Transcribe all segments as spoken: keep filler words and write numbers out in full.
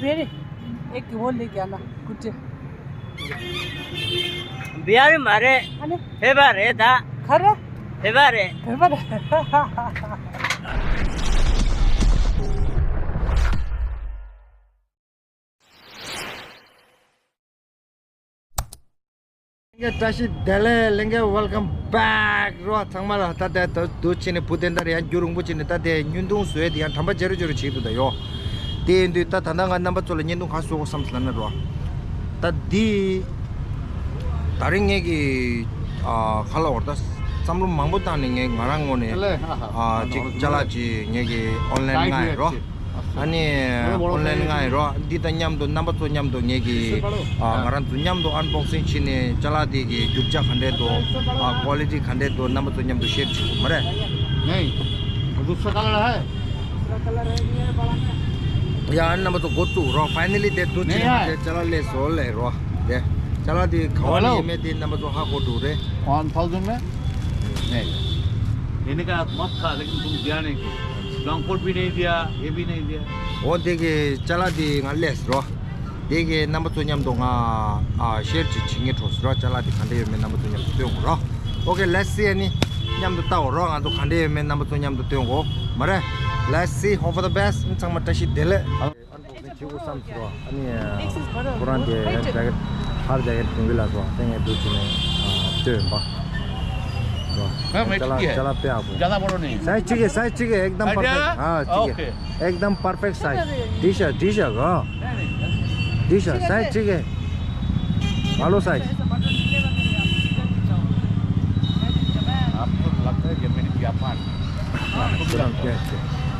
བེ་རི། ཨེ་ཀི་བོ་ལེ་གྱ་ན་ཀུ་ཏི། བི་ཧར་མ་རེད། ཨ་ནི། བོད་པ་རེད་ད། ག་རེ། བོད་པ་རེད། བོད་པ་རེད། ལྷན་རྒྱས་བཀྲ་ཤིས་བདེ་ལེགས། ལྷན་རྒྱས་welcome back རོ། ཚང་མ་ལ་ད་ལྟ་ད་དུ་ཕྱིན་ནས་བུ་དེ་འདྲ་ཡང་རྒྱུ་རིང་པོ་ཕྱིན་ནས་ད་དེ་བརྙན་ཐུང་བཟོས་དེ་ཡང་དྲན་པ་བརྗེ་རུ་བརྗེ་རུ་བྱེད་འདུག་ད་ཡོ། དེ་ཡིན་དུས་ད་ད་ལྟ་ང་རྣམ་པ་ཚོ་ལ་བརྙན་ཐུང་ག་བཟོ་དགོས་བསམ་ཟེར་ན་རོ། ད་འདི་ད་རིང་ངེད་ཀྱི་ཨ་ཁ་ལ་འོར་ད་བསམ་བློ་མང་པོ་བཏང་ནས་ངས་ང་རང་ངོས་ནས་ཨ་ཅིག་ཅ་ལག་ཅིག་ངེད་ཀྱི་ཨོན་ལན་ལྔ་ཡིན་རོ། ཨ་ནི་ཨོན་ལན་ལྔ་ཡིན་རོ། འདི་དང་མཉམ་དུ་རྣམ་པ་ཚོ་མཉམ་དུ་ངེད་ཀྱི་ཨ་ང་རང་ཚོ་མཉམ་དུ་ཨན་བོག་སིང་བྱས་ནས་ཅ་ལག་དེ་གི་རྒྱུ་ཆ་ག་འདྲས་འདུག་ཨ་ཀོ་ལི་ཊི་ག་འདྲས་འདུག་རྣམ་པ་ཚོ་མཉམ་དུ་ཤེར་བྱེད་དགོས་མ་རེད། नहीं, दूसरा कलर है। ཡ་རྣམ་པ་ཚོ་འགོ་བཙུགས་རོགས། ཕའི་ནལ་ལི་དེ་འདུག་ཅི་ནས་དེ་ཅ་ལག་ལས་བཟོ་ལས་རོགས། དེ་ཅ་ལག་དེ་ག་བ་ནས་ཡིན་མེད་དེ་རྣམ་པ་ཚོ་ཧ་གོ་འགྲོ་རེད། वन थाउजेंड में? नहीं, लेने का मत था, लेकिन तुम दिया नहीं कुछ। लॉन्ग कोट भी नहीं दिया, ये भी नहीं दिया। འོ་དེ་གི་ཅ་ལག་དེ་ང་ལས་རོགས། དེ་གི་རྣམ་པ་ཚོ་མཉམ་དུ་ང་ཨ་ཤེར་ཅིག་བྱེད་ངེས་འགྲོ་ཟེར་རོགས། ཅ་ལག་དེ་ག་འདྲ་ཡོད་མེད་རྣམ་པ་ཚོ་མཉམ་དུ་སྟོན་དགོས་རོགས། Okay, let's see. ཨ་ནི་མཉམ་དུ་ལྟ་འོ་རོགས། ང་ཚོ་ག་འདྲ་ཡོད་མེད་རྣམ་པ་ཚོ་མཉམ་དུ་སྟོན་དགོས་མ་རེད། Let's see, hope for the best. ཚང་མ་བཀྲ་ཤིས་བདེ་ལེགས། ཨན་བོག་སིང་བྱེད་དགོས་བསམ་སོང་། ཨ་ནི་ཁོ་རང་དེ་ཡང་རྒྱ་སྐད་ཧར་རྒྱ་སྐད་དུང་གི་ལ་སོང་། དེ་ངས་འདུག་བྱས་ནས་ཨ་སྟོན་པ། हाँ, मैं ཅ་ལག་ठीक है। ཅ་ལག་དཔེ་ཡག་པོ། ज़्यादा बड़ा नहीं। साइज ठीक है, साइज ठीक है, एकदम अरे, परफेक्ट। हाँ, ठीक है। ओके। एकदम परफेक्ट साइज। डिश है, डिश है, हाँ। नहीं, नहीं, नहीं। डिश है, साइज ठीक है। Hello size. आपको लगता है ये मेरी जापान।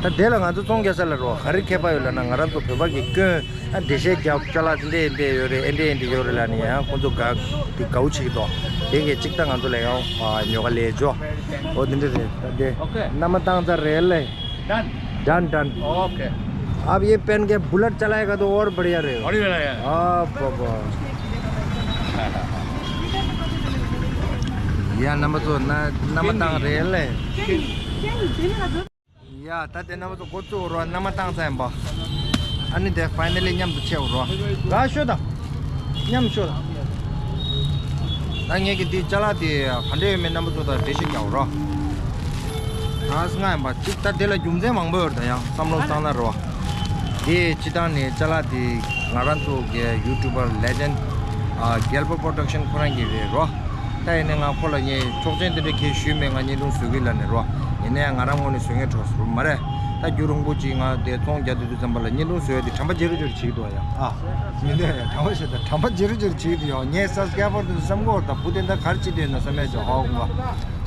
ད་དེ་ལ་ང་ཚོ་ཚོང་རྒྱག་ས་ལ་རོ། ག་རེ་ཁྱད་པར་ཡོད་ལབ་ན་ང་རང་ཚོ་བོད་པ་གི་སྐྱོན། ཨ་འགྲེལ་བཤད་རྒྱབ། ཅ་ལག་འདི་འདི་ཡོད་རེད། ཨེ་འདི་འདི་ཡོད་རེད་ལབ་ནས་ཡང་ཁོང་ཚོ་དགའ་དེ་དགའ་བོ་བྱེད་ཀྱི་འདུག་དེ་གས་གཅིག་ད་ང་ཚོ་ལས་ཀ་ཨ་ཉོ་ག་ལས་འཇོག་འོ་འདི་འདྲ་རེད། ད་དེ་མནའ་མ་བཏང་ཚར་རེད་ལེ། डन। Done, done. ओके। अब ये पहन के बुलेट चलाएगा तो और बढ़िया रहेगा। बढ़िया रहेगा। हाँ, बाबा। ཡ་རྣམ་པ་ཚོ་མནའ་མནའ་མ་བཏང་རེད་ལེ། ཡ་ད་དེ་རྣམ་པ་ཚོ་འགོ་བཙུགས་རོགས། མནའ་མ་བཏང་ཚར་ཡིན་པ། ཨ་ནི་དེ་ཕའི་ནལ་ལི་མཉམ་དུ་ཆེའོ་རོགས། ར་ཤོད་དང་། མཉམ་ཤོད་དང་། ད་ངེད་ཀྱི་འདི་ཅ་ལག་དེ་ག་འདྲ་ཡོད་མེད་རྣམ་པ་ཚོ་དང་འགྲེལ་བཤད་རྒྱག་རོགས། གང་སྔ་ཡིན་པ་གཅིག་ད་དེ་ལ་རྒྱུ་མཚན་མང་པོ་ཡོད་རེད། ད་ཡང་བསམ་བློ་བཏང་ན་རོགས། དེ་སྤྱི་བཏང་ནས་ཅ་ལག་དེ་ང་རང་ཚོ་གི་ཡུ་ཊུ་བར་ལེ་ཇེན་ཌི་རྒྱལ་པོ་པོ་རོ་ཌག་ཤན་ཁོ་རང་གི་རེད་རོགས། ད་ཡིན་ནའི་ང་ཁོ་ལ་ངས་ཆོག་མཆན་དེ་འདྲ་གས་ཞུས་མེད། ང་བརྙན་ཐུང་བཟོ་གི་ལབ་ནས་རོ། ཡིན་ནའི་ང་རང་ངོས་ནས་བཟོ་མཁན་གྲོགས་སུ་མ་རེད། ད་རྒྱུན་རིང་པོ་ཅིག་ང་དེ་ཚོང་རྒྱག་དུས་དུས་ཙམ་པ་ལ་བརྙན་ཐུང་བཟོ་ཡ་དེ་དྲན་པ་བརྗེ་རུ་བརྗེ་རུ་བྱེད་ཀྱི་འདུག་ཡ། ཨ། མི་འདོད་ཡ་དྲན་པ་བྱེད་ད་དྲན་པ་བརྗེ་རུ་བརྗེ་རུ་བྱེད་ཀྱི་འདུག་ཡ། ངས་སབ་སི་ཀ་རའི་བར་དུ་བསམ་གོ་ད་བུ་དེ་འདྲ་ག་རེ་བྱེད་འདོད་ན་བསམ་ཡ་ཅིག་ཧོ་གོ་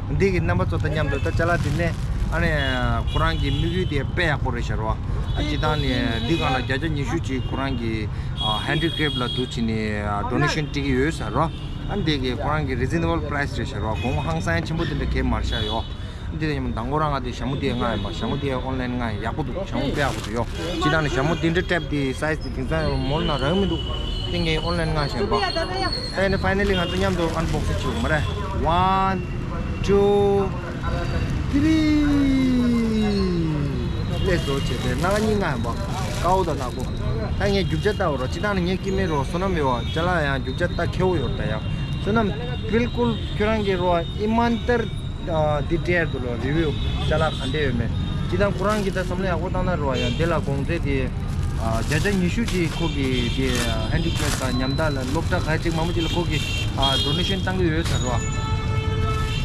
བ། འདི་གི་རྣམ་པ་ཚོ་དང་མཉམ་དུ་ད་ཅ་ལག་དེ་ནས་ཨ་ནི་ཁོ་རང་གི་དམིགས་ཡུལ་དེ་དཔེ་ཡག་པོ་རེད་ཤག་རོ། ཨ་སྤྱི་བཏང་ནས་འདི་སྒང་ལ་བརྒྱ་ཆ་ཉི་ཤུ་ཅིག་ཁོ་རང་གི་ཧེན་ཌི་ཀེ་རེཕ་ཊི་ལ་འདུག་བྱས་ནས་ཌོ་ནེ་ཤན་སྤྲད་ཀྱི་ཡོད་ཟེར་རོ། ཨ་འདི་གི་ཁོ་རང་གི་རི་ཛི་ནེ་བལ་པ་རའི་སི་རེད་ཤག་རོ། གོང་ཧང་སང་ཆེན་པོ་དེ་འདྲ་གས་མ་རེད་ཤག་ཡོ། འདི་ལ་ཡང་མདང་དགོང་རང་ང་དེ་ཞྭ་མོ་དེ་ལྔ་ཡིན་པ། ཞྭ་མོ་དེ་ཨོན་ལན་ལྔ་ཡིན། ཡག་པོ་འདུག་ཞྭ་མོ་དཔེ་ཡག་པོ་འདུག་ཡོ། སྤྱི་བཏང་ནས་ཞྭ་མོ་དེ་འདྲ་སྤྲད་དེ་སའི་ཛི་དེ་དེང་སང་ཡང་མོལ་ནང་རག་མི་འདུག་ཏིང་ངེ་ཨོན་ལན་ལྔ་ཞིག་ཡིན་པ། ཨ་ནི་ཕའི་ནལ་ལི་ང་ཚོ་མཉམ་དུ་ཨན་བོག་སིང་བྱེད་དགོས་མ་རེད། One, two, three. ལས་བཟོ་བྱས་ཏེ་སྣ་ཁ་གཉིས་ལྔ་ཡིན་པ། དཀར་པོ་དང་ནག་པོ། ད་ངས་རྒྱུ་ཆ་ལྟ་བ་རོ། སྤྱི་བཏང་ནས་ངས་སྐྱེ་དམན་རོ། བསོད་ནམས་ཡོད་བ། ཅ་ལག་ཡང་རྒྱུ་ཆ་ལྟ་མཁས་པོ་ཡོད་ད་ཡང་། བསོད་ནམས་བིལ་ཀུལ་ཁྱོད་རང་གི་རོ། ཨི་མན་ཏར་འདི་སྤྲད་འདུག་ལོ། རི་ཝིའུ་ཅ་ལག་ག་འདྲ་ཡོད་མེད། སྤྱི་བཏང་ཁོ་རང་གི་ད་བསམ་བློ་ཡག་པོ་བཏང་ན་རོ། ཡང་འདི་ལ་གོང་ཚད་དེ་བརྒྱ་ཆ་ཉི་ཤུ་ཅིག་ཁོ་གི་དེ་ཧེན་ཌི་ཀེ་རེཕ་ཊི་དང་ཉམ་ཐག་ལ་སློབ་གྲྭ་ག་ཅིག་མང་པོ་ཅིག་ལ་ཁོ་གི་ཌོ་ནེ་ཤན་བཏང་གི་ཡོད་ཟེར་རོ།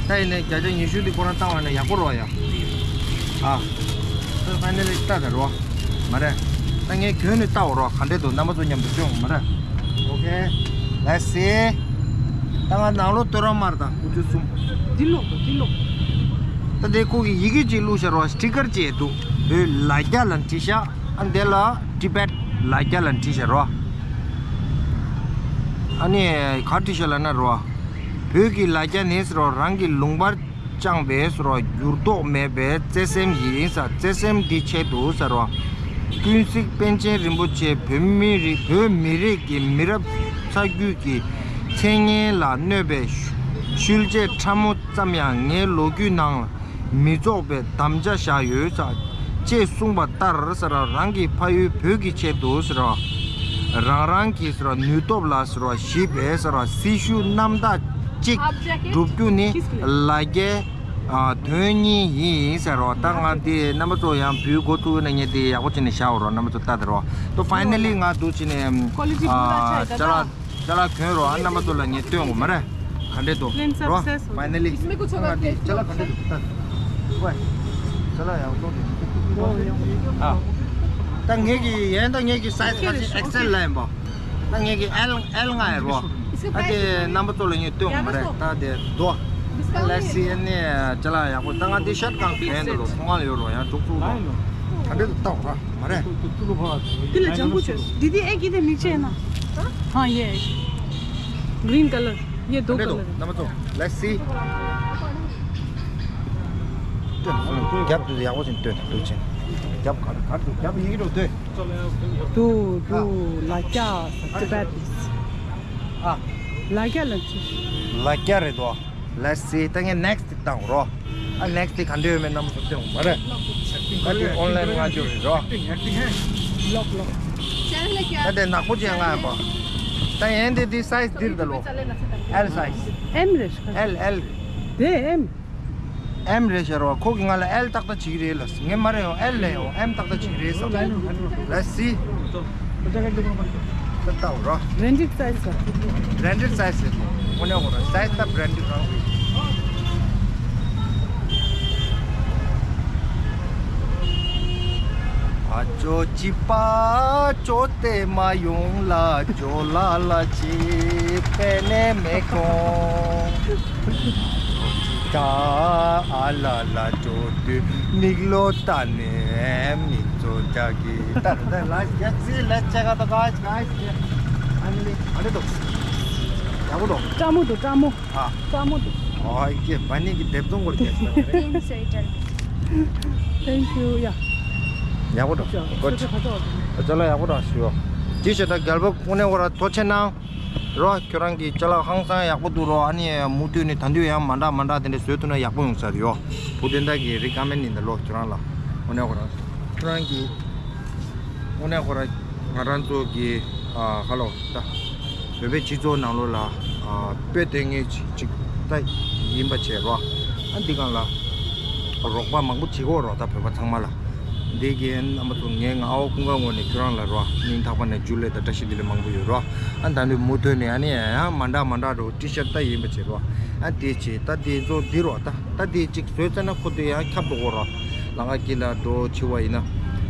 ད་ཡིན་ནའི་བརྒྱ་ཆ་ཉི་ཤུ་འདི་ཁོ་རང་བཏང་བ་ན་ཡག་པོ་རོ་ཡ། ཨ། ད་ཕའི་ནལ་ལི་ལྟ་ད་རོ། མ་རེད། ད་ངས་གྱོན་ནས་ལྟ་འོ་རོ། ག་འདྲས་འདུག་རྣམ་པ་ཚོ་མཉམ་དུ་སྤྱོད་འོ་མ་རེད། Okay, let's see. ད་ང་ནང་ལོགས་སྟོད་ར་མར་དང་སྐུ་ཚེ་གསུམ། འདི་ལོག་ཏུ་འདི་ལོག་ད་དེ་ཁོ་གི་ཡི་གེ་ཅིག་བླུགས་ཤག་རོ། སི་ཊི་ཀར་ཅིག་འདུག་བོད་ལ་རྒྱ་ལ་བྲིས་ཤག་ཨ་འདི་ལ་ཊི་བེཊ་ལ་རྒྱ་ལ་བྲིས་ཤག་རོ། ཨ་ནི་ག་བྲིས་ཤག་ལབ་ན་རོ། བོད་ཀྱི་ལ་རྒྱ་ནི་ཟེར་རོ། རང་གི་ལུང་པར་བཅངས་པའི་ཟེར་རོ། འགྱུར་ལྡོག་མེད་པའི་བརྩེ་སེམས་ཡིན་ཟེར། བརྩེ་སེམས་འདི་ཆེད་དུ་ཟེར་རོ། ཀུན་གཟིགས་པཎ་ཆེན་རིན་པོ་ཆེ་བོད་མི་རིགས་བོད་མི་རིགས་ཀྱི་མི་རབས་ཚ་རྒྱུད་ཀྱི་མཚན་སྙན་ལ་གནོད་པའི་ཤུལ་རྗེས་ཕྲ་མོ་ཙམ་ཡང་ངའི་ལོ་རྒྱུས་ནང་ལ་མི་འཇོག་པའི་དམ་བཅའ་བཞག་ཡོད་ཟེར། ཅེས་གསུངས་པ་ལྟར་ཟེར་རོ། རང་གི་ཕ་ཡུལ་བོད་ཀྱི་ཆེད་དུ་ཟེར་རོ། རང་རང་གི་ཟེར་བ་ནུས་སྟོབས་ལ་ཟེར་བ་གཞིགས་པའི་ཟེར་བ་སྲི་ཞུ་རྣམ་དག་གཅིག་སྒྲུབ་རྒྱུ་ནི་ལ་རྒྱའི་དོན་གཉིས་ཡིན་ཟེར་བ། ད་ང་དེ་རྣམ་པ་ཚོ་ཡང་བུའི་འགོ་ཚུགས་ན་ངས་དེ་ཡག་པོ་བྱས་ནས་བཞག་རོགས། རྣམ་པ་ཚོ་ལྟ་དེ་རོགས། ད་ཕའི་ནལ་ལི་ང་འདུག་བྱས་ནས་ཅ་ལག་གྱོན་རོགས། ཨ་རྣམ་པ་ཚོ་ལ་ངས་སྟོན་དགོས་མ་རེད། ག་འདྲས་འདུག་རོ། ཕའི་ནལ་ལི། ང་དེ་ཅ་ལག་ག་འདྲས་འདུག་ལྟ། ཝེ། ཅ་ལག་ཡག་པོ་འདུག་ཨ། ད་ངེད་ཀྱི་ཡན་ད་ངེད་ཀྱི་སའི་ཛི་ཁ་ཅིག་ཨེག་སེལ་ལ་ཡིན་པ། ད་ངེད་ཀྱི་ཨེལ་ཨེལ་ལྔ་ཡིན་རོ། ད་དེ་རྣམ་པ་ཚོ་ལ་ངས་སྟོན་དགོས་མ་རེད། ད་དེ་འདུག་ལེགས་སི་ཨེ་ནས་ཅ་ལག་ཡག་པོ། ད་ང་དེ་ཤར་གང་གྱོན་འདུག་ལོ། ཁོང་ང་ལ་ཡོད་རོ། ཡང་འཇོག་ཚུགས་རོ། ག་འདྲས་འདུག་ལྟ་འོ་ར། མ་རེད། འདི་ལ་ལྗང་ཁུ་བྱོས། འདི་འདི་ཨེ་ཀི་དེ་མིག་ཆེ་ན། ཧ་ཡེ། Green color. ये दो color है। རྣམ་པ་ཚོ། Let's see. སྟོན། རྒྱབ་དུ་ཡག་པོ་ཅིག་སྟོན། དུ་ཅིག་རྒྱབ་གར་གར་དུ་རྒྱབ་ཡིན་གྱི་འགྲོ་སྟོན། དུ་དུ་ལ་རྒྱ་ས་ཏི་བེ་ཏི། ཨ། ལ་རྒྱ་ལ་ཅི། ལ་རྒྱ་རེད་དོ། Let's see. ད་ངས་next བཏང་རོ། ཨ་next དེ་ག་འདྲ་ཡོད་མེད་རྣམ་པ་ཚོ་སྟོན་དགོས་མ་རེད། ཨ་དེ་ཨོན་ལན་ང་འཇོག་རེད་རོ། ལོག་ལོག་ད་དེ་ནག་པོ་ཅན་ང་ཡོད་པ། ད་ཡན་དེ་དེ་སའི་ཛི་འདིར་ད་ལོ། L size. M རེད། L L རེད། དེ་M. M རེད་ཤར་བ། ཁོ་གི་ང་ལ་L ཏག་ཏག་བྱེད་ཀྱི་རེད་ལ། ངས་མ་རེད་ཡོང་། L ལས་ཡོང་། M ཏག་ཏག་བྱེད་ཀྱི་རེད་བསམ། Let's see. ད་ལྟ་འོ་ར། Branded size ར། Branded size རེད། དངོས་གནས་འོ་ར། སའི་ཛི་ད་branded རང་རེད། ཨ་ཅོ་ཅི་པ་ཅོ་ཏེ་མ་ཡོང་ལ་ཅོ་ལ་ལ་ཅི་པེ་ནེ་མེ་ཀོང་། ཅ་ཨ་ལ་ལ་ཅོ་དུ་མིག་ལོ་ཏ་ནེ་མིག་ཙོ་ཅ་གི་ཏ་ཏ་ལ་ཡ་ཙི་ལ་ཅ་ག་ཏ་ག་ཅ་ག་ཨ་ནི་ཨ་ནི་དོ་ཡག་པོ་དོ། ཀྲ་མོ་དོ་ཀྲ་མོ། ཨ། ཀྲ་མོ་དོ། ཨ་ཡེ་བ་ནི་གི་དེབ་ཚོང་སྐོར་རྒྱག་ས་རེད། Thank you. Yeah. ཡག་པོ་དོ། Good. ཅ་ལག་ཡག་པོ་དོ་ཞུ། ཅི་ཞེ་ད་རྒྱལ་པོ་ཀུན་ནས་འོ་ར་ཐོ་ཆེ་ནང་། རོ། ཁྱོད་རང་གི་ཅ་ལག་ཧང་སང་ཡག་པོ་འདུག་རོ། ཨ་ནི་མུ་མཐུད་ནས་ད་དུང་ཡང་མ་འདྲ་མ་འདྲ་དེ་འདྲ་བཟོས་ཐུབ་ན་ཡག་པོ་ཡོང་ས་རེད་ཡོ། བུ་དོན་དག་གི་རི་ཀ་མེན་ཡིན་ད་ལོ་ཁྱོད་རང་ལ། དངོས་གནས་ཁོ་རང་། ཁྱོད་རང་གི། དངོས་གནས་ཁོ་རང་ང་རང་ཚོ་གི་ཨ་ཧ་ལོ་ད། བོད་པའི་སྤྱི་ཚོགས་ནང་ལོགས་ལ་ཨ་དཔེ་སྟོན་མཁན་ཅིག་ཅིག་ད་ཡིན་པ་བྱས་རོ། ཨ་འདི་སྒང་ལ་རོགས་པ་མང་པོ་བྱེད་ཀྱི་ཡོད་རོ། ད་བོད་པ་ཚང་མ་ལ། འདི་གའི་རྣམ་པ་ཚོ་ངའི་ང་ཨོ་ཀུན་དགའ་ངོས་ནས་ཁྱོད་རང་ལ་རོ། སྙིང་ཐག་པ་ནས་འཇུ་ལེ་དང་བཀྲ་ཤིས་བདེ་ལེགས་མང་པོ་ཡོད་རོ། ཨ་ད་འདི་མུ་མཐུད་ནས་ཨ་ནི་ཡང་མ་འདྲ་མ་འདྲ་འགྲོ། ཊི་ཤར་ཊི་ད་ཡིན་པ་བྱེད་རོ། ཨ་དེ་བྱེད་ད་དེ་ཚོ་འདི་རོ། ད་ད་དེ་གཅིག་བཟོས་ཚར་ན་ཁོ་དེ་ཡང་ཁྱབ་འགྲོ་གོ་རོ། ལང་ཀ་དཀྱིལ་ལ་འགྲོ་འཆི་བ་ཡིན་ན།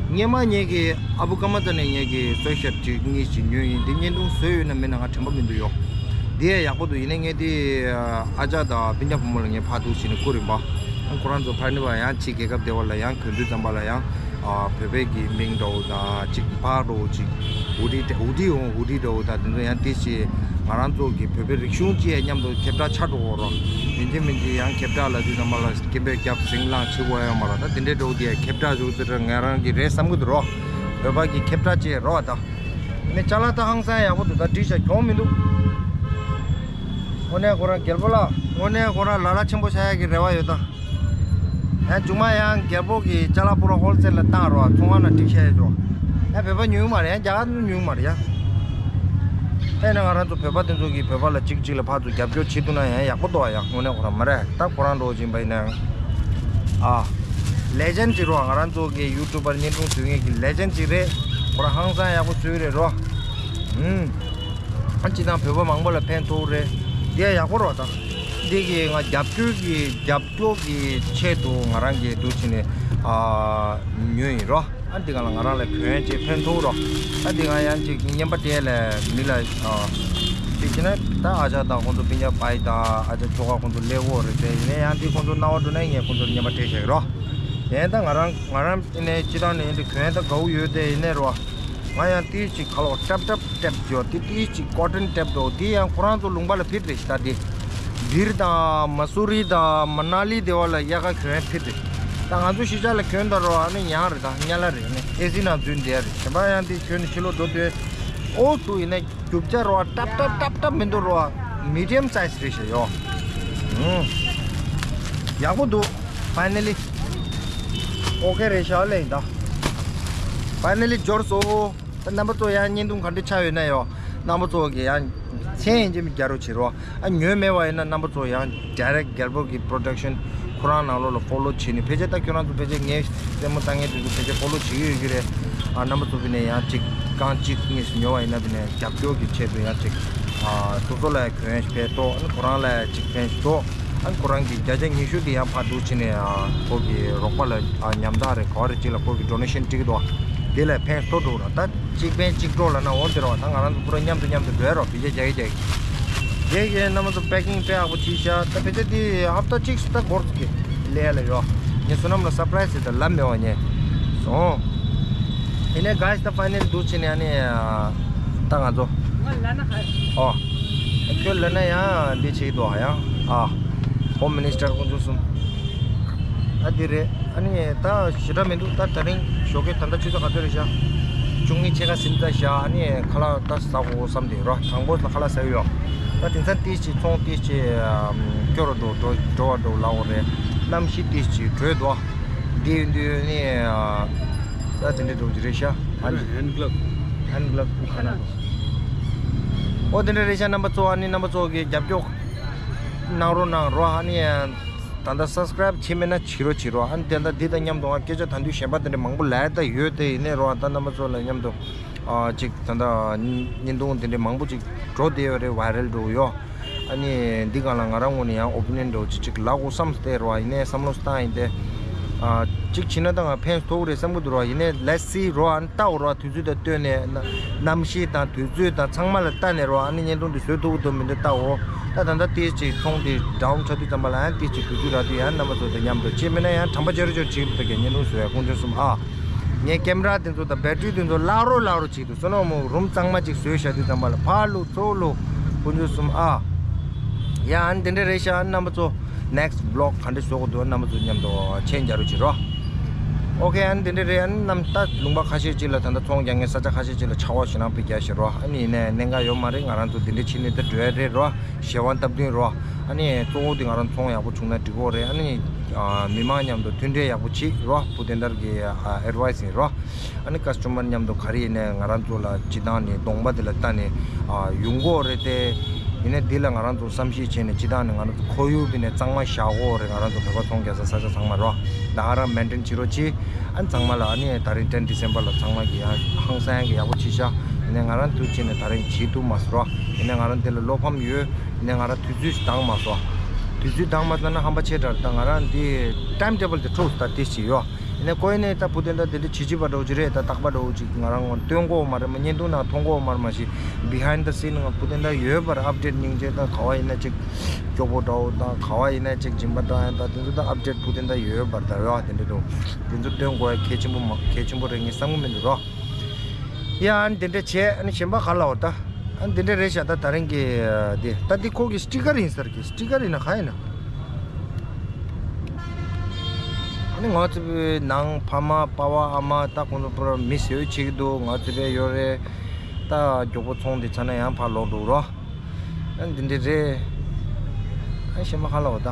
སྔོན་མ་ངེད་ཀྱི་ཨ་བུ་ཀ་མ་ཙ་ནས་ངེད་ཀྱི་སོ་ཤར་ཊི་གཉིས་ཤིག་ཉོས་ཡིན། དེ་བརྙན་ཐུང་བཟོས་ཡོད་ན་མེད་ན་ང་དྲན་པ་མི་འདུག་ཡོ། དེ་ཡང་ཡག་པོ་འདུག་ཡིན་ནའི་ངས་དེ་ཨ་ཅག་དང་སྤུན་ཀྱག་བུ་མོ་ལ་ངས་ཕར་འདུག་ཟེར་ནས་བསྐུར་ཡིན་པ། ཁོ་རང་ཚོ་ཕར་ནི་བ་ཡང་ཕྱི་རྒྱལ་ཁབ་དེ་བ་ལ་ཡང་གྱོན་དུས་ཙམ་པ་ལ་ཡང་ཨ་བོད་པའི་གི་མིང་འདྲ་བོ་དང་ཅིག་ཕག་འདྲ་བོ་ཅིག་ཧུ་ཌི་ཧུ་ཌི་འོང་ཧུ་ཌི་འདྲ་བོ་དང་དེ་ཚོ་ཡང་དེ་ཞེས་ང་རང་ཚོ་གི་བོད་པའི་རིག་གཞུང་ཅིག་ཡང་མཉམ་དུ་ཁྱབ་བསྒྲགས་ཆགས་འགྲོ་གོ་རོ། མིན་གྱི་མིན་གྱི་ཡང་ཁྱབ་བསྒྲགས་ལ་དུས་ཙམ་པ་ལ་སྐད་འབོད་རྒྱབ་ཟིང་ལངས་བྱེད་དགོས་ཡོད་མ་རེད། ད་དེ་འདྲའི་འདྲ་བོ་དེ་ཡང་ཁྱབ་བསྒྲགས་བྱུང་ཟེར་ང་རང་གི་རེད་བསམ་གི་འདུག་རོ། བོད་པ་གི་ཁྱབ་བསྒྲགས་ཅིག་རོ་ད། ནི་ཅ་ལག་ད་ཧང་སང་ཡག་པོ་འདུག་ད་འགྲིག་ཤག་གྱོང་མི་འདུག་དངོས་གནས་ཁོ་རང་རྒྱལ་པོ་ལགས། དངོས་གནས་ཁོ་རང་ལ་ལ་ཆེན་པོ་ཆགས་ཡག་གི་རེ་བ་ཡོད་ད། ཡང་མཇུག་མ་ཡང་རྒྱལ་པོ་གི་ཅ་ལག་པུ་ར་ཧོལ་སེལ་ལ་བཏང་རོགས། ཚོང་ཁང་ལ་སྒྲིག་ཤག་ཡོད་ཅོ། ཡང་བོད་པ་ཉུང་མ་རེད། ཡང་རྒྱ་གར་ཉུང་མ་རེད་ཡ། ཨེ་ན་ང་རང་ཚོ་བོད་པ་དེ་ཚོ་གིས་བོད་པ་ལ་གཅིག་གཅིག་ལ་ཕར་ཚུར་རྒྱབ་སྐྱོར་བྱེད་ཐུབ་ན་ཡང་ཡག་པོ་འདུག་ཡ། དངོས་གནས་ཁོ་རང་མ་རེད། ད་ཁོ་རང་འགྲོ་བཞིན་པ་ཡིན་ན་ཡང་། ཨ། ལེ་ཇེན་ཌི་ཅིག་རོ། ང་རང་ཚོ་གི་ཡུ་ཊུབ་པར་བརྙན་ཐུང་བཟོ་མཁན་གྱི་ལེ་ཇེན་ཌི་ཅིག་རེད། ཁོ་རང་ཧང་སང་ཡག་པོ་བཟོས་རེད་རོ། ཨུམ། ཨ་ཅི་དང་བོད་པ་མང་པོ་ལ་ཕན་ཐོགས་རེད། འདི་ཡག་པོ་རོ་ད། འདི་གི་ང་རྒྱབ་སྐྱོར་གྱི་རྒྱབ་སྐྱོར་གྱི་ཆེད་དུ་ང་རང་གིས་འདུག་བྱས་ནས་ཨ་ཉོས་ཡིན་རོ། ཨ་འདི་ག་ལ་ང་རང་ལ་གྱོན་ཅིག་ཕན་ཐོགས་རོ། ཨ་འདི་ག་ཡང་ཅིག་རྔན་པ་སྤྲད་ལས་མི་ལ་ཨ་ཅིག་བྱས་ན་ད་ཨ་ཅག་དང་ཁོང་ཚོ་སྤུན་ཀྱག་པའི་དང་ཨ་ཅག་ཁྱོ་ག་ཁོང་ཚོ་ཀླད་ཀོར་རེད་དེ། ཡིན་ནའི་ཡང་འདི་ཁོང་ཚོ་སྣང་བ་འགྲོ་ནའི་ངས་ཁོང་ཚོར་རྔན་པ་སྤྲད་བཞག་གི་རོ། ཡིན་ད་ང་རང་ང་རང་ཡིན་ནའི་སྤྱི་བཏང་ནས་ཡིན་འདི་གྱོན་ད་དགའ་བོ་ཡོད་དེ། ཡིན་ནའི་རོ། ང་ཡང་ཏིས་ཅིག་ཁ་ལོ་ཀྲབ་ཀྲབ་ཀྲབ་འཇོག་དེ་ཏིས་ཅིག་ཀོ་ཊོན་ཀྲབ་འདུག་དེ་ཡང་ཁོ་རང་ཚོ་ལུང་པ་ལ་ཕིཊ་རེད་ཤག་ད་དེ་སྦིར་དང་མ་སུ་རི་དང་མ་ན་ལི་དེ་བ་ལ་དབྱར་ཁ་གྱོན་ཕིཊ་རེད། ད་ང་ཚོ་གཞིས་ཆགས་ལ་གྱོན་ད་རོ། ཨ་ནི་ཡང་རེད། ད་ཉ་ལ་རེད། ཨ་ནི་ཨེ་སི་ནང་འཛུལ་བསྡད་རེད། གཞན་པ་ཡང་དེ་གྱོན་ནས་ཕྱི་ལོགས་འགྲོ་དུས་ཨོ་ཐུ་ཡིན་ན་རྒྱུ་ཆ་རོ། ཀྲབ་ཀྲབ་ཀྲབ་ཀྲབ་མི་འདུག་རོ། མི་ཌི་ཡམ་སའི་ཛི་རེད་ཤག་ཡོ། ཡག་པོ་འདུག་ཕའི་ནལ་ལི། ཨོ་ཁེ་རེད་ཤག་ལེ་ཡིན་ད། ཕའི་ནལ་ལི་འབྱོར་སོང་། རྣམ་པ་ཚོ་ཡང་བརྙན་ཐུང་ག་འདྲ་ཆགས་ཡོད་ན་ཡོ། རྣམ་པ་ཚོ་གི་ཡང་མཚན་ཡིན་གཅིག་མིན་གཅིག་རྒྱག་རོགས་བྱེད་རོགས། ཨ་ཉོས་མེད་པ་ཡིན་ན་རྣམ་པ་ཚོ་ཡང་direct རྒྱལ་པོ་གི་production ཁོ་རང་ནང་ལོགས་ལ་follow བྱེད་ནས། ཕལ་ཆེར་ད་ཁྱོད་རང་ཚོ་ཕལ་ཆེར་ངའི་རྩེད་མོ་ལྟ་མཁན་དེ་ཚོ་ཕལ་ཆེར་follow བྱེད་ཀྱི་ཡོད་ཀྱི་རེད། ཨ་རྣམ་པ་ཚོ་གི་ནས་ཡང་གཅིག་རྐང་གཅིག་གཉིས་སུ་ཉོ་བ་ཡིན་ན་དེ་ནས་རྒྱབ་སྐྱོར་གྱི་ཆེད་དུ་ཡང་གཅིག་ཨ་སོ་སོ་ལ་གྱོན་ཕན་ཐོགས། ཨ་ནི་ཁོ་རང་ལ་གཅིག་ཕན་ཐོགས། ཨ་ཁོ་རང་གི་བརྒྱ་ཆ་ཉི་ཤུ་དེ་ཡང་ཕར་འདུག་བྱས་ནས་ཨ་ཁོ་གི་རོགས་པ་ལ་ཨ་ཉམ་ཐག་རེད་ག་བ་རེད་ཅིག་ལ་ཁོ་གི་donation་སྤྲད་ཀྱི་འདུག་དེ་ལ་ཕན་ཐོགས་འགྲོ་ར། ད་གཅིག་ཕན་གཅིག་གྲོགས་ལབ་ན་འོ་དེ་རེད་བ། ད་ང་རང་ཚོ་པུ་ར་མཉམ་དུ་མཉམ་དུ་འགྲོ་ཡ་རོགས། བི་ཇེ་རྒྱག་གི་རྒྱག་གི་རྒྱག་གི་རྣམ་པ་ཚོ་packing་དཔེ་ཡག་པོ་བྱས་ཤག་ད་བི་ཇེ་དེ་ཧབ་ཏ་གཅིག་སུ་ད་འགོར་ཚུགས་གི་ལས་ལ་ཡོད། ངས་བསོད་ནམས་ལ་surprise་ཟེར་ད་ལབ་མེད་བ་ངས། སོང་། ཡིན་ནའི་guys་ད་final་འདུག་བྱས་ནས་ཨ་ནི་ད་ང་ཚོ། ང་ལ་ན་ཧ། ཨོ། ཁྱོད་ལབ་ན་ཡང་འདི་བྱེད་ཀྱི་འདུག་ཨ་ཡང་། ཨ། Home Minister་དཀོན་མཆོག་གསུམ། ད་འདི་རེད། ཨ་ནི་ད་ཞེ་དྲག་མི་འདུག་ད་དེ་རིང་ཞོགས་ཀས་ད་ལྟ་ཆུ་ཚོད་ག་ཚོད་རེད་ཤག་བཅུ་གཉིས་ཕྱེད་ཀ་ཟིན་ཚར་ཤག་ཨ་ནི་ཁ་ལག་ད་ཟ་དགོས་བསམ་སྟེ་རོ། དང་པོ་ལ་ཁ་ལག་ཟ་གི་ཡོད། ད་དེང་སང་ཏིས་ཅིག་ཚོང་ཏིས་ཅིག་སྐྱོ་རུ་འགྲོ་འགྲོ་འགྲོ་བ་འགྲོ་ལབ་དགོས་རེད། གནམ་གཤིས་ཏིས་ཅིག་དྲོས་འདུག་འདི་ཡིན་དུས་ནི་ད་དེ་འདྲ་འགྲོ་གི་རེད་ཤག་ཨ་ནི་hand glove hand glove་ཁ་ན་འགྲོ། ཨོ་དེ་འདྲ་རེད་ཤག་རྣམ་པ་ཚོ། ཨ་ནི་རྣམ་པ་ཚོ་གི་རྒྱབ་སྐྱོར་གནང་རོགས་གནང་རོགས། ཨ་ནི་ད་ལྟ་subscribe་བྱས་མེད་ན་བྱེད་རོགས་བྱེད་རོགས། ཨ་ནི་དེ་ལྟ་འདི་དང་མཉམ་དུ་ང་སྐད་ཆ་ད་དུང་གཞན་པ་དེ་འདྲ་མང་པོ་ལབ་ད་ཡོད། དེ་ཡིན་ནའི་རོགས་ཨ་ད་རྣམ་པ་ཚོ་ལ་མཉམ་དུ་ཨ་ཅིག་ད་ལྟ་བརྙན་ཐུང་དེ་འདྲ་མང་པོ་ཅིག་འགྲོ་བསྡད་ཡོད་རེད། viral་འགྲོ་ཡོད། ཨ་ནི་འདི་སྒང་ལ་ང་རང་ངོས་ནས་ཡང་opinion་འདྲ་བོ་ཅིག་ཅིག་ལབ་དགོས་བསམ་སྟེ་རོགས་ཨ། ཡིན་ནའི་བསམ་བློ་བཏང་ཡིན་ཏེ། ཨ་ཅིག་བྱས་ན་ད་ང་ཕན་ཐོགས་རེད་བསམ་གི་འདུག་རོགས། ཡིན་ནའི་let's see་རོགས་ཨ་ནི་ལྟ་འོ་རོགས། དུས་ཚོད་དང་བསྟུན་ནས་གནམ་གཤིས་དང་དུས་ཚོད་དང་ཚང་མ་ལ་ལྟ་ནས་རོགས་ཨ་ནི་བརྙན་ཐུང་འདི་བཟོ་ཐུབ་ཀྱི་འདུག་མི་འདུག་ལྟ་འོ། ད་ད་ལྟ་ཏིས་ཅིག་ཚོང་འདི་down་ཆགས་དུས་ཙམ་པ་ལ་ཡང་ཏིས་ཅིག་དུས་ཚོད་རག་དུས་ཡང་རྣམ་པ་ཚོ་དང་མཉམ་དུ་ཅིག་མིན་ན་ཡང་དྲན་པ་བརྗེ་རུ་བརྗེ་རུ་བྱེད་ཀྱི་འདུག་གས་བརྙན་ཐུང་བཟོ་ཡ། དཀོན་མཆོག་གསུམ་ཨ། ངས་camera་དེ་ཚོ་དང་battery་དེ་ཚོ་བརླག་རོགས་བརླག་རོགས་བྱེད་དུས་བསོད་ནམས་རུམ་གཙང་མ་ཅིག་བཟོས་བཞག་དུས་ཙམ་པ་ལ་ཕར་བླུགས་ཚུར་བླུགས། དཀོན་མཆོག་གསུམ་ཨ། ཡ་ཨ་ནི་དེ་འདྲ་རེད་ཤག་རྣམ་པ་ཚོ། next vlog་ག་འདྲ་བཟོ་དགོས་འདུག་རྣམ་པ་ཚོ་མཉམ་དུ་མཆན་རྒྱག་རོགས་བྱེད་རོགས། ཨོ་ཁེ་ཨ་ནི་དེ་འདྲ་རེད། ཨ་ནི་རྣམ་ད་ལུང་པ་ཁ་ཤས་ཅིག་ལ་ད་ལྟ་ཚོང་རྒྱག་མཁན་ས་ཆ་ཁ་ཤས་ཅིག་ལ་ཆར་པ་ཞེད་སྣང་དཔེ་རྒྱག་བཞིན་རོགས། ཨ་ནི་ཡིན་ནའི་གནད་འགག་ཡོད་མ་རེད། ང་རང་ཚོ་འདི་འདྲ་བྱས་ནས་ད་འགྲོ་ཡ་རེད་རོགས། གཞན་དབང་སྟབས་བསྟུན་རོགས། ཨ་ནི་གཙོ་བོ་དེ་ང་རང་ཚོང་ཡག་པོ་བྱུང་ན་འགྲིག་གི་རེད། ཨ་ནི་ཨ་མི་མང་མཉམ་དུ་མཐུན་འབྲེལ་ཡག་པོ་བྱེད་རོགས། བུ་དེ་འདྲ་གི་ཨ་advice་ཡིན་རོགས། ཨ་ནི་customer་མཉམ་དུ་ག་རེ་ཡིན་ནའི་ང་རང་ཚོ་ལ་སྤྱི་བཏང་ནས་གདོང་པ་དེ་ལ་ལྟ་ནས་ཨ་ཡོང་གི་རེད་དེ། ཡིན་ནའི་འདི་ལ་ང་རང་ཚོ་བསམ་ཤེས་བྱས་ནས་སྤྱི་བཏང་ནས་ང་རང་ཚོ་ཁོར་ཡུག་དེ་ནས་གཙང་མ་བཞག་གི་རེད། ང་རང་ཚོ་བོད་པ་ཚོང་རྒྱག་ས་ས་ཆ་ཚང་མ་རོགས། ད་ག་རང་maintain་བྱེད་རོགས་གྱིས། ཨ་ནི་ཚང་མ་ལ་ཨ་ནི་ད་རིང་ten December་ལ་ཚང་མ་གི་ཡང་ཧང་སང་གི་ཡག་པོ་བྱེད་ཤག་ཡིན་ནའི་ང་རང་དུས་ཆེན་ནས་ད་རིང་བྱེད་ཐུབ་མ་སོང་རོགས། ཡིན་ནའི་ང་རང་དེ་ལ་བློ་ཕམ་ཡོད། ཡིན་ནའི་ང་རང་དུས་ཚོད་ཞིག་འདང་མ་སོང་། དུས་ཚོད་འདང་མ་སོང་ན་ཧམ་པ་ཆེ་དྲགས། ད་ང་རང་འདི་time table་དེ་འཁྲུགས་ད་དེ་ཞིག་ཡོད། ཡིན་ནའི་ཁོ་ཡིན་ནའི་ད་བུ་དེ་འདྲ་དེ་འདྲ་བྱེད་ཅིག་པ་འདྲ་བོ་ཅིག་རེད། ད་རྟག་པ་འདྲ་བོ་ཅིག་ང་རང་ངོ་སྟོན་གོ་མ་རེད། མ་བརྙན་ཐུང་ནང་མཐོང་གོ་མ་རེད། མ་གཞི་behind the scene་ང་བུ་དེ་འདྲ་ཡོད་པར་update་སྙིང་རྗེ། ད་ག་བ་ཡིན་ན་ཅིག་སྐྱོ་པོ་འདྲ་བོ་དང་ག་བ་ཡིན་ན་ཅིག་སྦྱིན་པ་འདྲ་ཡང་ད་དེ་ཚོ་ད་update་བུ་དེ་འདྲ་ཡོད་པར་ད་རེད་བ། དེ་འདྲ་འདུག་དེ་ཚོ་སྟོན་དགོས་ཡ་གལ་ཆེན་པོ་མ་གལ་ཆེན་པོ་རེད་ངས་བསམ་གི་མི་འདུག་རོགས། ཡ་ཨ་ནི་དེ་འདྲ་བྱས། ཨ་ནི་གཞན་པ་ག་ལ་འོ་ད། ཨ་ནི་དེ་འདྲ་རེད་ཤག་ད་ད་རིང་གི་དེ་ད་འདི་ཁོ་གི་sticker་ཡིན་ས་རེད་གི། sticker་ཡིན་ན་ག་ཡིན་ན། ཨ་ནི་ང་ཚོ་བའི་ནང་ཕ་མ་པ་ཕ་ཨ་མ་ད་ཁོང་ཚོ་པུ་ར་མི་ཟེར་བྱེད་ཀྱི་འདུག་ང་ཚོ་བའི་ཡོད་རེད། ད་མགྱོགས་པོ་ཚོང་དེ་ཚར་ན་ཡང་ཕར་ལོག་འགྲོ་རོགས། ཨ་ནི་འདི་འདྲ་རེད། ཨ་ནི་གཞན་པ་ག་ལ་འོ་ད།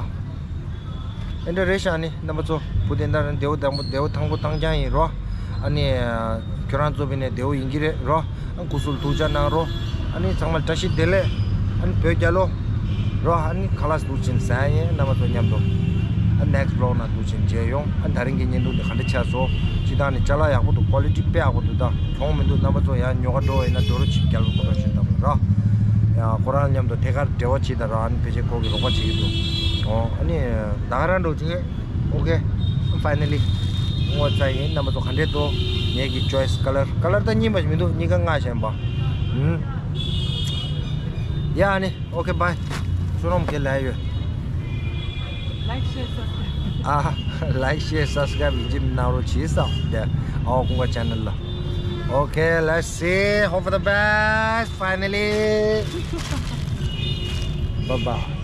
ཨེ་འདྲ་རེད་ཤག་ཨ་ནི་རྣམ་པ་ཚོ། བུ་དེ་འདྲ་བདེ་པོ་དང་པོ་བདེ་པོ་ཐང་པོ་ཐང་རྐྱང་ཡིན་རོ། ཨ་ནི་ཁྱོད་རང་ཚོ་བས་ནས་བདེ་པོ་ཡིན་གྱི་རེད་རོ། ཨ་སྐུ་གཟུགས་ཐུགས་ཅག་གནང་རོ། ཨ་ནི་ཚང་མ་བཀྲ་ཤིས་བདེ་ལེགས། ཨ་ནི་བོད་རྒྱལ་ལོ། རོ། ཨ་ནི་ཁ་ལག་འདུག་ཅིང་ཟ་ཡིན་རྣམ་པ་ཚོ་མཉམ་དུ། ཨ་next vlog་ནང་འདུག་ཅིང་མཇལ་ཡོང་། ཨ་ད་རིང་གི་བརྙན་ཐུང་འདི་ག་འདྲ་ཆགས་སོང་། སྤྱིར་བཏང་ནས་ཅ་ལག་ཡག་པོ་འདུག quality་དཔེ་ཡག་པོ་འདུག་ད་གྱོང་མི་འདུག་རྣམ་པ་ཚོ་ཡང་ཉོ་ག་འགྲོ་བ་ཡིན་ན་འགྲོ་རོགས་བྱེད། རྒྱལ་པོ་ཁོ་རང་ཤོད་དང་རོ། ཡང་ཁོ་རང་མཉམ་དུ་ཐད་ཀར་འབྲེལ་བ་བྱེད་དང་རོ། ཨ་ནི་ཕལ་ཆེར་ཁོ་གི་རོགས་པ་བྱེད་ཀྱི་འདུག་ཨོ་ཨ་ནི་ད་ག་རང་འགྲོ་ཅིང་། Okay, finally ངོ་ཚ་ཡིན། རྣམ་པ་ཚོ་ག་འདྲས་འདུག་ངེད་ཀྱི་choice colour། colour་ད་རྙིང་པ་ཞིག་མི་འདུག་གཉིས་ཀ་ང་བཞིན་པ། ཧུམ། ཡ་ཨ་ནི། Okay, bye. བསོད་ནམས་ག་ལ་ཡོད། Like, share, subscribe. ཨ། Like, share, subscribe་ཡིན་གཅིག་མིན་གནང་རོགས་གྱིས་ས་དེ། ཨའོ་ཀུན་དགའ་channel་ལ། Okay, let's see. Hope for the best. Finally. Bye bye.